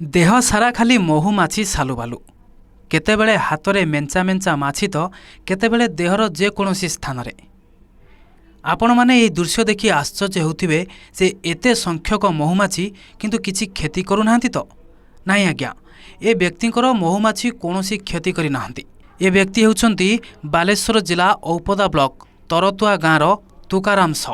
ଦେହ ସାରା ଖାଲି ମହୁମାଛି ସାଲୁବାଲୁ। କେତେବେଳେ ହାତରେ ମେଞ୍ଚା ମେଞ୍ଚା ମାଛି ତ କେତେବେଳେ ଦେହର ଯେକୌଣସି ସ୍ଥାନରେ। ଆପଣମାନେ ଏହି ଦୃଶ୍ୟ ଦେଖି ଆଶ୍ଚର୍ଯ୍ୟ ହେଉଥିବେ ଯେ ଏତେ ସଂଖ୍ୟକ ମହୁମାଛି କିନ୍ତୁ କିଛି କ୍ଷତି କରୁନାହାନ୍ତି ତ? ନାଇଁ ଆଜ୍ଞା, ଏ ବ୍ୟକ୍ତିଙ୍କର ମହୁମାଛି କୌଣସି କ୍ଷତି କରିନାହାନ୍ତି। ଏ ବ୍ୟକ୍ତି ହେଉଛନ୍ତି ବାଲେଶ୍ୱର ଜିଲ୍ଲା ଔପଦା ବ୍ଲକ ତରତୁଆ ଗାଁର ତୁକାରାମ ସ।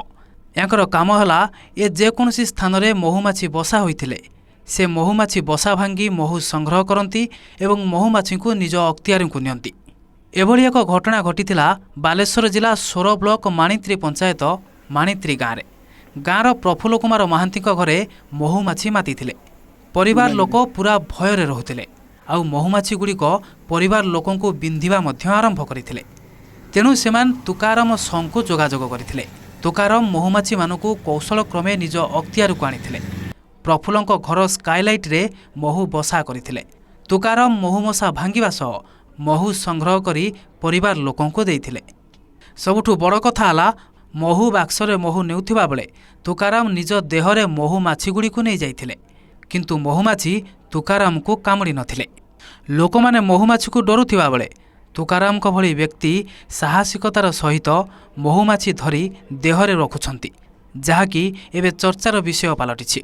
ୟାଙ୍କର କାମ ହେଲା ଏ ଯେକୌଣସି ସ୍ଥାନରେ ମହୁମାଛି ବସା ହୋଇଥିଲେ ସେ ମହୁମାଛି ବସା ଭାଙ୍ଗି ମହୁ ସଂଗ୍ରହ କରନ୍ତି ଏବଂ ମହୁମାଛିଙ୍କୁ ନିଜ ଅକ୍ତିଆରକୁ ନିଅନ୍ତି। ଏଭଳି ଏକ ଘଟଣା ଘଟିଥିଲା ବାଲେଶ୍ୱର ଜିଲ୍ଲା ସୋର ବ୍ଲକ ମାଣିତ୍ରୀ ପଞ୍ଚାୟତ ମାଣିତ୍ରୀ ଗାଁରେ। ଗାଁର ପ୍ରଫୁଲ୍ଲ କୁମାର ମହାନ୍ତିଙ୍କ ଘରେ ମହୁମାଛି ମାତିଥିଲେ। ପରିବାର ଲୋକ ପୁରା ଭୟରେ ରହୁଥିଲେ, ଆଉ ମହୁମାଛିଗୁଡ଼ିକ ପରିବାର ଲୋକଙ୍କୁ ବିନ୍ଧିବା ମଧ୍ୟ ଆରମ୍ଭ କରିଥିଲେ। ତେଣୁ ସେମାନେ ତୁକାରାମ ସଙ୍କୁ ଯୋଗାଯୋଗ କରିଥିଲେ। ତୁକାରାମ ମହୁମାଛିମାନଙ୍କୁ କୌଶଳ କ୍ରମେ ନିଜ ଅକ୍ତିଆରକୁ ଆଣିଥିଲେ। ପ୍ରଫୁଲ୍ଲଙ୍କ ଘର ସ୍କାଇଲାଇଟ୍ରେ ମହୁ ବସା କରିଥିଲେ। ତୁକାରାମ ମହୁମଶା ଭାଙ୍ଗିବା ସହ ମହୁ ସଂଗ୍ରହ କରି ପରିବାର ଲୋକଙ୍କୁ ଦେଇଥିଲେ। ସବୁଠୁ ବଡ଼ କଥା ହେଲା, ମହୁ ବାକ୍ସରେ ମହୁ ନେଉଥିବା ବେଳେ ତୁକାରାମ ନିଜ ଦେହରେ ମହୁମାଛିଗୁଡ଼ିକୁ ନେଇଯାଇଥିଲେ, କିନ୍ତୁ ମହୁମାଛି ତୁକାରାମକୁ କାମୁଡ଼ି ନଥିଲେ। ଲୋକମାନେ ମହୁମାଛିକୁ ଡରୁଥିବା ବେଳେ ତୁକାରାମଙ୍କ ଭଳି ବ୍ୟକ୍ତି ସାହସିକତାର ସହିତ ମହୁମାଛି ଧରି ଦେହରେ ରଖୁଛନ୍ତି, ଯାହାକି ଏବେ ଚର୍ଚ୍ଚାର ବିଷୟ ପାଲଟିଛି।